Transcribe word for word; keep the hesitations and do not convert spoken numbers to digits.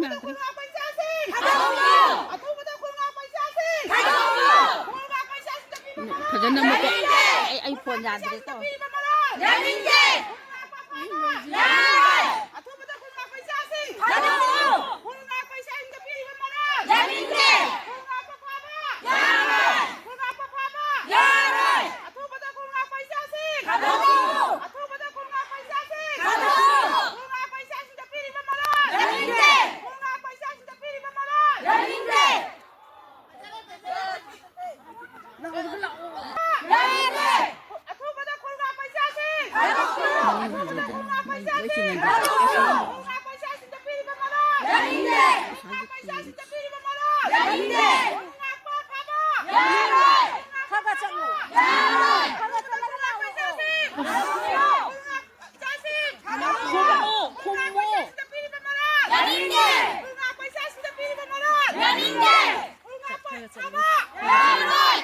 ꯈꯨꯜ ꯉꯥꯛꯄ ꯏꯆꯥꯁꯤꯡ! ꯊꯥꯗꯣꯛꯂꯨ! ꯑꯊꯨꯕꯗ ꯈꯨꯜ ꯉꯥꯛꯄ ꯏꯆꯥꯁꯤꯡ! ꯊꯥꯗꯣꯛꯂꯨ! ꯈꯨꯜ ꯉꯥꯛꯄ ꯏꯆꯥꯁꯤꯡꯗ ꯄꯤꯕ ꯃꯔꯣꯜ! ꯐꯖꯅ ꯃꯨꯠꯊꯠ-, ꯌꯥꯅꯤꯡꯗꯦ! ꯑꯩ, ꯑꯩ ꯐꯣꯟ ꯌꯥꯗ꯭ꯔꯦꯀꯣ꯫ ꯄꯤꯕ ꯃꯔꯣꯜ! ꯌꯥꯅꯤꯡꯗꯦ! ꯈꯨꯜ ꯉꯥꯛꯄ ꯐꯥꯕ! ꯌꯥꯔꯣꯏ! ꯑꯊꯨꯕꯗ ꯈꯨꯜ ꯉꯥꯛꯄ ꯏꯆꯥꯁꯤꯡ! ꯊꯥꯗꯣꯛꯂꯨ! ꯈꯨꯜ ꯉꯥꯛꯄ ꯏꯆꯥꯁꯤꯡꯗ ꯄꯤꯔꯤꯕ ꯃꯔꯣꯜ! ꯌꯥꯅꯤꯡꯗꯦ! ꯈꯨꯜ ꯉꯥꯛꯄ ꯐꯥꯕ! ꯌꯥꯔꯣꯏ! ꯈꯨꯜ ꯉꯥꯛꯄ ꯐꯥꯕ! ꯌꯥꯔꯣꯏ! ꯑꯊꯨꯕꯗ ꯈꯨꯜ ꯉꯥꯛꯄ ꯏꯆꯥꯁꯤꯡ! ꯊꯥꯗꯣꯛꯂꯨ! ꯑꯊꯨꯕꯗ ꯈꯨꯜ ꯉꯥꯛꯄ ꯏꯆꯥꯁꯤꯡ! ꯊꯥꯗꯣꯛꯂꯨ! ꯈꯨꯜ ꯉꯥꯛꯄ ꯏꯆꯥꯁꯤꯡꯗ ꯄꯤꯔꯤꯕ ꯃꯔꯣꯜ! ꯌꯥꯅꯤꯡꯗꯦ! ꯈꯨꯜ ꯉꯥꯛꯄ ꯏꯆꯥꯁꯤꯡꯗ ꯄꯤꯔꯤꯕ ꯃꯔꯣꯜ! ꯌꯥꯅꯤꯡꯗꯦ! ꯌꯥꯅꯤꯡꯗꯦ! ꯑꯊꯨꯕꯗ ꯈꯨꯜ ꯉꯥꯛꯄ ꯏꯆꯥꯁꯤꯡ! ꯊꯥꯗꯣꯛꯂꯨ! ꯑꯊꯨꯕꯗ ꯈꯨꯜ ꯉꯥꯛꯄ ꯏꯆꯥꯁꯤꯡ! ꯊꯥꯗꯣꯛꯂꯨ! ꯈꯨꯜ ꯉꯥꯛꯄ ꯏꯆꯥꯁꯤꯡꯗ ꯄꯤꯔꯤꯕ ꯃꯔꯣꯜ! ꯌꯥꯅꯤꯡꯗꯦ! ꯈꯨꯜ ꯉꯥꯛꯄ ꯏꯆꯥꯁꯤꯡꯗ ꯄꯤꯔꯤꯕ ꯃꯔꯣꯜ! ꯌꯥꯅꯤꯡꯗꯦ! ꯈꯨꯜ ꯉꯥꯛꯄ ꯐꯥꯕ! ꯌꯥꯔꯣꯏ! ꯈꯔ ꯈꯔ ꯆꯠꯂꯨ! ꯌꯥꯔꯣꯏ! ꯈꯔ ꯈꯔ ꯆꯠꯂꯒ ꯂꯥꯛꯑꯣ! ꯏꯆꯥꯁꯤꯡ! ꯈꯨꯝꯃꯣ! ꯈꯨꯝꯃꯣ! ꯏꯆꯥꯁꯤꯡꯗ ꯄꯤꯔꯤꯕ ꯃꯔꯣꯜ! ꯌꯥꯅꯤꯡꯗꯦ! ꯈꯨꯜ ꯉꯥꯛꯄ ꯏꯆꯥꯁꯤꯡꯗ ꯄꯤꯔꯤꯕ ꯃꯔꯣꯜ! ꯌꯥꯅꯤꯡꯗꯦ! ꯈꯨꯜ ꯉꯥꯛꯄ ꯐꯥꯕ! ꯌꯥꯔꯣꯏ!